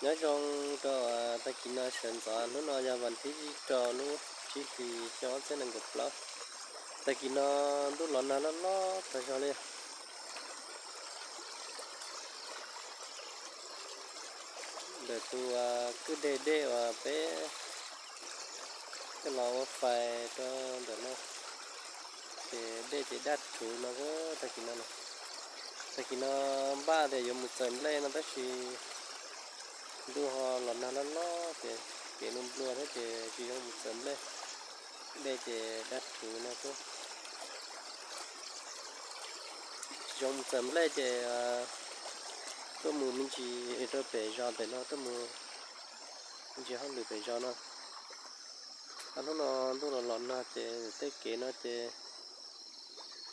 Nyob zoo rau tag kis no sawv ntxov, hnub no yog vas thib rau lub tsib hlis xyoo ob txhiab nees nkaum plaub. Tag kis no ntuj los nag loj loj tag zog li. Ntawm tus kwj deg dej uas peb coj los ua fais rau ntawm no, ces dej ces daj rhuv no. Tag kis no, tag kis no npaj tias yuav mus txawm nplej no tab sis ntuj ho los nag loj loj ces kev nplua nplua thiab ces tsis zoo mus txawm nplej, dej ces daj rhuv no xwb. Tsis zoo mus txawm nplej ces tuaj mus me ntsis rau pem zos pem no, tuaj mus me ntsis hauj lwm pem zos no. Hnub no ntuj los los nag ces tej kev no ces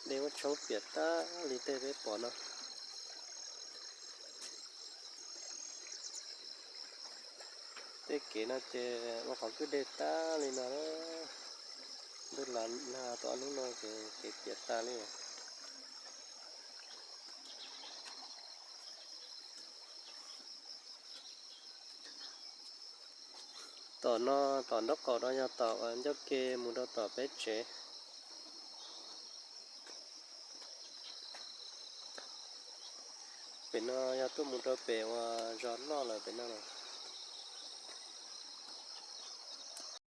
dej muab tshoob piam tag li tej peb pom no. Tej kev no ces ua qhov kwj deg tag li no. Ntuj los nag tau ob hnub no ces kev piam tag li. Tom no, tom nraub qaum no yog tom uas ncauj ke mus rau tom peb tsev. Pem no yog tuaj mus rau pem uas zos loj lawm pem no.